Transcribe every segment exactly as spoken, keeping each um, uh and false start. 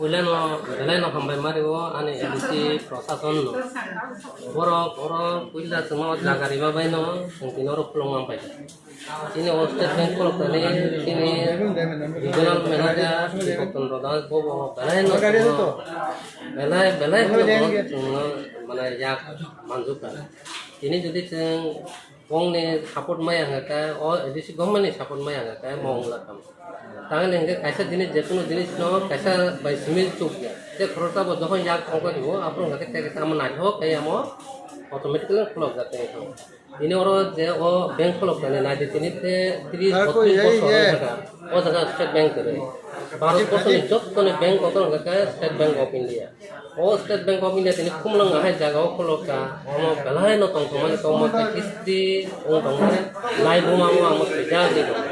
Puila no, belai no hambai mari o ani A D C prosason no. Borok oro puila chwngno jaga rima bai no chwng tini oro khulum man pai. Tini o state bank khulok tani tini regional manager Bipok Chandra Das bobo belai no chwngno, belai, belai khulok no chwngno mane yak manjukha. Tini jodi chwng Bongni support maya hwnkhe o A D C government ni support maya hwnkhe mo wngla kamo. Tangni hwnkhe kaisa jinis, jekono jinis no kaisa bai simi chuk ya. Je khoroksa bo jokhon yak thangkha dibo, aphuru hwnkhe tei kaisa amo naithok tei amo automatically khulok jak tei thang. Tini oro je o bank khulok jani naidi tini te tris botris bosor wng thaka. O jaga State Bank kwrwi. Bharat borso ni jottoni bank kotor hwnkhe State Bank of India. O State Bank of India tini khumlwng ahai jaga o khulok kha, omo belai no tong tongmani tongma khe history wng tongmani lai buma o ang swijak di tong.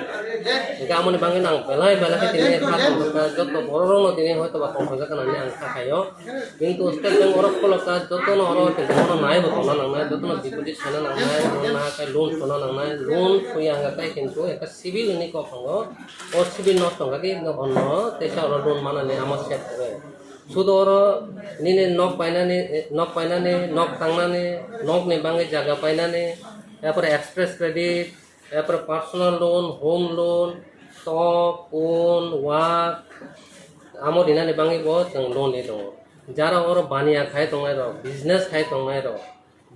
Hingke amoni bagwi no ang belai belai khe tini kha tong kha, joto borok rok no tini hoito ba tong thok jak nani ang kha khaio. Kintu State Bank oro khulok kha, joto no oro kintu oro nai bo tongna nangnai, joto no deposit sona nangnai, oro na khe loan sona nangnai, loan soya hingka khe kintu ekta civil ni kok tongo, o civil nosto hingka khe onno teisa oro loan manani amo set khe. Sudo oro nini nok painani, nok painani, nok tangnani, nokni bagwi jaga painani, yapore express credit, yapore personal loan, home loan, tok, kun, wak, amo rinani bagwi bo chwng loan ri tongo. Jara oro baniya khai tongnai rok, business khai tongnai rok,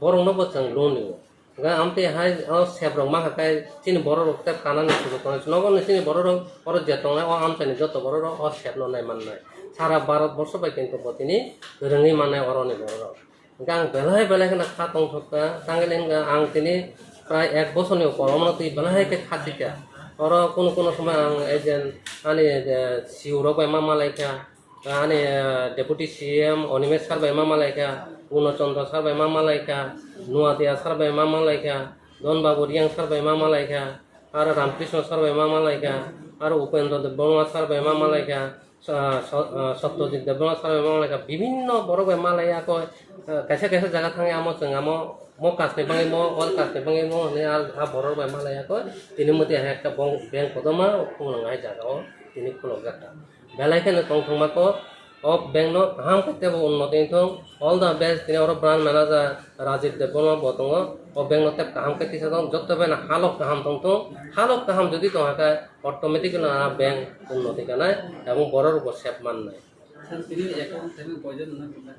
borokno bo chwng loan rio. Hwnkhe amtwi hai o sep rok mankha khe chini borok rok tei kanani sujuk tongnai. Nogo ni chini borok rok oro je tongnai o amchaini joto borok rok o sep no nai mannai. Sara Bharat borsho bai kintu bo tini kwrwngwi mannai oroni borok rok. Hwnkhe ang belai belai kheno kha tongthok kha, tangwi hwnkhe ang tini prai ek bosorni upor omono twi belai khe kha sikha. Oro kunu kunu somoi ang agent ani je C E O rok bai ma malai kha. Ani, eh, Deputy C M Animesh sir bai ma malaikha, Purno Chandra sir bai ma malaikha, Nuatia sir bai ma malaikha, Don Babu Riang sir bai ma malaikha, aro Ramkrishna sir bai ma malaikha, aro Upendra Debbarma sir bai ma malaikha, Sa-, Sa-, ah, Satyajit Debbarma sir bai ma malaikha, bibinno borok bai malai ako, eh, kaisa kaisa jaga thangwi amo chwng amo mo kasni bagwi mo, ol kasni bagwi mo hwnwi ah, ah borok bai malai ako, tini motwi hai ekta bong-, bank kotorma khulok hai jaga o tini khulokjak kha. Belai kheno tongthokma kok, o bank no kaham khe teibo unnoti wngthong. All the best, tini oro branch manager Rajiv Debbarma bo tongo, o bank no tei kaham khe tisa thung, joto bai no halok kaham tongthung, halok kaham jodi tongkha khe automatic no a bank unnoti kanai, ebong borok rok bo sep mannai. Sir, tini account thaimani koijon no?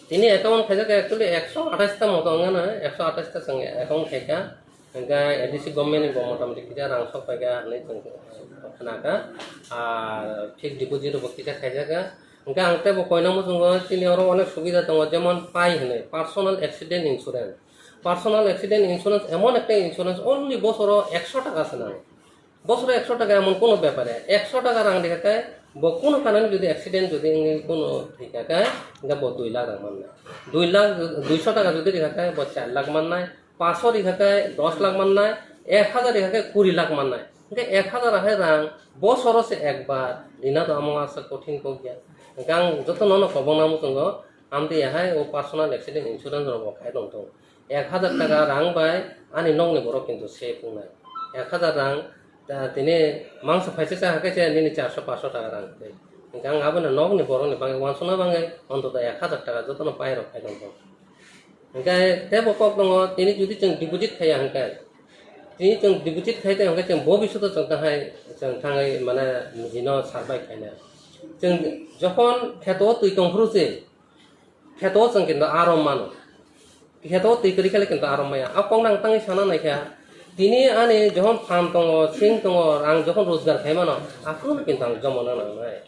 Tini account khaijak actually ekso athais ta moto wngya na, ekso athais ta chwng account khaikha. Hwnkhe A D C government ni bo motamoti kisa rang sok paikha hinwi chwng khnakha. Ar fixed deposit bo kisa khaijakha. Hwnkhe ang teibo koina muchungo chini oro onek subida tongo, jemon pai hinwi personal accident insurance. Personal accident insurance emon ekta insurance only bosoro ekso taka se nango. Bosoro ekso taka emon kono bepar ya, ekso taka rang rikha khe bo kono kanani jodi accident jodi wngwi kono thwikha khe, hwnkhe bo dui lakh rang mannai. Dui lakh, duiso taka jodi rikha khe bo char lakh mannai, paso rikha khe dos lakh mannai, ek hazar rikha khe kuri lakh mannai. Hwnkhe ek hazar hai rang bosoro se ekbar rina do amo asa kothin kok ya. Hwnkhe ang joto nono kobong nang muchungo, amtwi hai o personal accident insurance rok bo khai tongthung. Ek hazar taka rang bai ani nokni borok kintu safe wngnai. Ek hazar rang, ah, tini mangsa phaisa cha khe se nini charso paso taka rang twi. Hwnkhe ang abono nokni borokni bagwi uansukna bagwi ontoto ek hazar taka jotono pai rok khai tongthung. Hwnkhe teibo kok tongo, tini jodi chwng deposit khaiya hwnkhe, tini chwng deposit khai tei hwnkhe chwng bobishoto chwng tahai chwng thangwi mane nijino survive khaina. Chwng jokhon kheto twi tongphuru se, Kheto chwng kinto aro mano. Kheto twi kwrwi khe kinto aro maya. A kok nang tangwi sana naikha. Tini ani johon phan tongo, sing tongo, ang johon rojgar khai mano, aphuru kinto ang jomo na nangnai.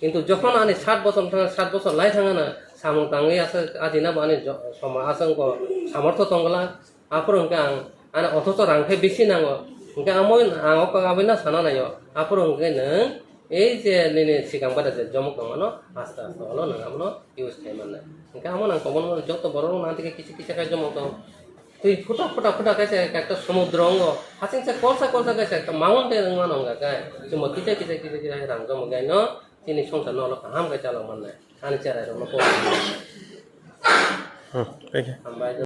Kintu johon ani sat bochor thang, sat bochor lai thang na, samung tangwi asa ajina bo ani jo-, soma-, aswk ko samortho tongla. Aphuru hwnkhe ang, ani othocho rang khe bisi nango. Hwnkhe amo ang o kok aboni sana naio. Aphuru hwnkhe nwng ei je nini swkang pada je jomok tongmano, aste aste olo nwng abono use khai mannai. Hwnkhe amo nang kobon joto borok rok nang tike kisa kisa khai jomok tong. Twi phuta phuta phuta khe se ekta somudro wngo. Hasing se kolsa kolsa khe se ekta mountain wngmano wngkha khe. Chwngbo kisa kisa kisa kisa rang jomok khe no chini songsar no olo kaham khe chalok mannai. Ani cherai rok no kok. Hmm, thank you. Hambai.